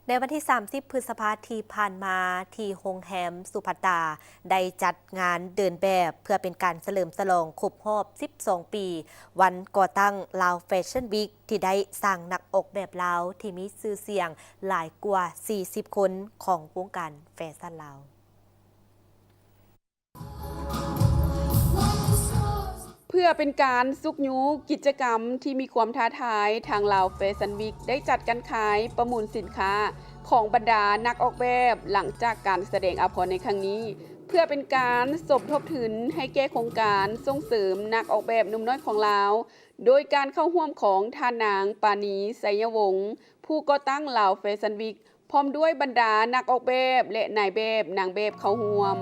ໃນວັນທີສາມສິບ ພຶດສະພາທີ່ຜ່ານມາ, ທີ່ໂຮງແຮມສຸພັດຕາ ໄດ້ຈັດງານເດີນແບບ ເພື່ອເປັນການສະເຫຼີມສະຫຼອງຄົບຮອບສິບສອງປີ ວັນກໍ່ຕັ້ງລາວແຟຊັ່ນວິກ ທີ່ໄດ້ສ້າງນັກອອກແບບລາວທີ່ມີຊື່ສຽງຫຼາຍກວ່າສີ່ສິບຄົນຂອງວົງການແຟຊັ່ນລາວ. ເພື່ອເປັນການຊຸກຍູ້ກິດຈະກຳທີ່ມີຄວາມທ້າທາຍ, ທາງລາວແຟຊັ່ນວິກໄດ້ຈັດການຂາຍປະມູນສິນຄ້າຂອງບັນດານັກອອກແບບ ຫຼັງຈາກການສະແດງອາພອນໃນຄັ້ງນີ້ ເພື່ອເປັນການສົມທົບທຶນໃຫ້ແກ່ໂຄງການສົ່ງເສີມນັກອອກແບບໜຸ່ມນ້ອຍຂອງລາວ ໂດຍການເຂົ້າຮ່ວມຂອງທ່ານນາງ ປານີ ໄຊຍະວົງ ຜູ້ກໍ່ຕັ້ງລາວແຟຊັ່ນວິກ ພ້ອມດ້ວຍບັນດານັກອອກແບບ ແລະ ນາຍແບບ, ນາງແບບເຂົ້າຮ່ວມ.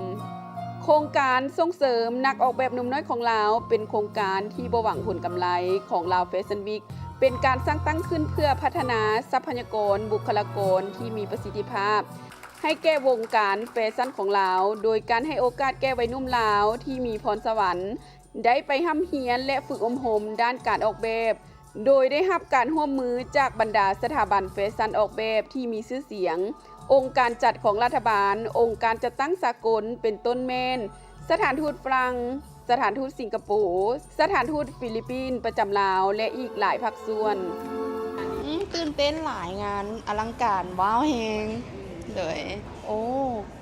ໂຄງການສົ່ງເສີມນັກອອກແບບໜຸ່ມນ້ອຍຂອງລາວ ເປັນໂຄງການທີ່ບໍ່ຫວັງຜົນກຳໄລຂອງລາວແຟຊັ່ນວິກ ເປັນການສ້າງຕັ້ງຂຶ້ນເພື່ອພັດທະນາຊັບພະຍາກອນບຸກຄະລາກອນທີ່ມີປະສິດທິພາບ ໃຫ້ແກ່ວົງການແຟຊັ່ນຂອງລາວ ໂດຍການໃຫ້ໂອກາດແກ່ໄວໜຸ່ມລາວທີ່ມີພອນສະຫວັນ ໄດ້ໄປຮ່ຳຮຽນ ແລະ ຝຶກອົບຮົມດ້ານການອອກແບບ ໂດຍໄດ້ຮັບການຮ່ວມມືຈາກບັນດາສະຖາບັນແຟຊັ່ນອອກແບບທີ່ມີຊື່ສຽງ, ອົງການຈັດຂອງລັດຖະບານ, ອົງການຈັດຕັ້ງສາກົນ ເປັນຕົ້ນແມ່ນ ສະຖານທູດຝຣັ່ງ, ສະຖານທູດສິງກະໂປ, ສະຖານທູດຟີລິບປິນປະຈຳລາວ ແລະ ອີກຫຼາຍພາກສ່ວນ. ອືມ ຕື່ນເຕັ້ນຫຼາຍ, ງານອະລັງການ, ວ້າວແຮງ. ໂດຍ ໂອ້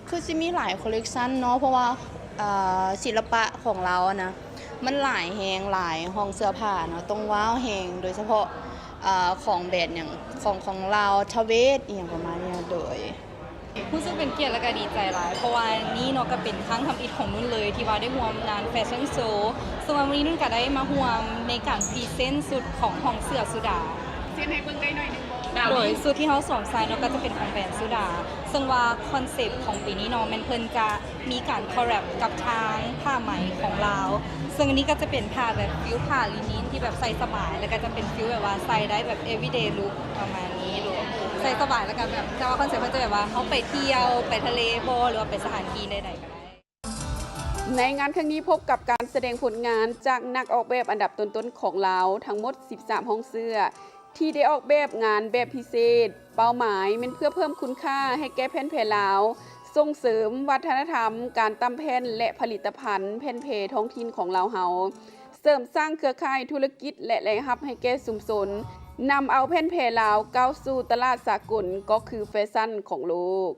ຄືຊິມີຫຼາຍຄໍເລັກຊັນເນາະ ເພາະວ່າ ເອີ ສິລະປະຂອງລາວນະ ມັນຫຼາຍແຮງ, ຫຼາຍຫ້ອງເສື້ອຜ້າເນາະ ຕ້ອງວ້າວແຮງ, ໂດຍສະເພາະ ເອີ ຂອງແບຣນຫຍັງ ຂອງ ຂອງລາວທະເວດ ອີ່ຫຍັງປະມານນີ້. ໂດຍ ຮູ້ສຶກເປັນກຽດ ແລະ ກະດີໃຈຫຼາຍ ເພາະວ່ານີ້ເນາະ ກະເປັນຄັ້ງທຳອິດຂອງນຸ່ນເລີຍ ທີ່ວ່າໄດ້ຮ່ວມງານແຟຊັ່ນໂຊ, ເຊິ່ງວ່າມື້ນີ້ນຸ່ນກະໄດ້ມາຮ່ວມໃນການພຣີເຊັນຊຸດຂອງຫ້ອງເສື້ອສຸດາ. ໂດຍ ຊຸດທີ່ເຮົາສວມໃສ່ເນາະ ກະຈະເປັນຂອງແບຣນສຸດາ, ເຊິ່ງວ່າຄອນເຊັບຂອງປີນີ້ເນາະ ແມ່ນເພິ່ນຈະມີການຄອລແລັບກັບທາງຜ້າໄໝຂອງລາວ, ເຊິ່ງອັນນີ້ກະຈະເປັນຜ້າແບບຟີລຜ້າລິນິນທີ່ແບບໃສ່ສະບາຍ ແລ້ວກະຈະເປັນຟີລແບບວ່າໃສ່ໄດ້ແບບ everyday look ປະມານນີ້. ໂດຍ ໃສ່ສະບາຍ ແລ້ວກະແບບ ແຕ່ວ່າຄອນເຊັບເພິ່ນຈະແບບວ່າເຮົາໄປທ່ຽວ ໄປທະເລບໍ ຫຼືວ່າໄປສະຖານທີ່ໃດໆກະໄດ້. ໃນງານຄັ້ງນີ້ ພົບກັບການສະແດງຜົນງານຈາກນັກອອກແບບອັນດັບຕົ້ນໆຂອງລາວ ທັງໝົດສິບສາມຫ້ອງເສື້ອ ທີ່ໄດ້ອອກແບບງານແບບພິເສດ. ເປົ້າໝາຍແມ່ນເພື່ອເພີ່ມຄຸນຄ່າໃຫ້ແກ່ແຜ່ນແພລາວ, ສົ່ງເສີມວັດທະນະທຳການຕ່ຳແຜ່ນ ແລະ ຜະລິດຕະພັນແຜ່ນແພທ້ອງຖິ່ນຂອງລາວເຮົາ, ເສີມສ້າງເຄືອຂ່າຍທຸລະກິດ ແລະ ລາຍຮັບໃຫ້ແກ່ຊຸມຊົນ, ນຳເອົາແຜ່ນແພລາວກ້າວສູ່ຕະຫຼາດສາກົນ ກໍຄືແຟຊັ່ນຂອງໂລກ.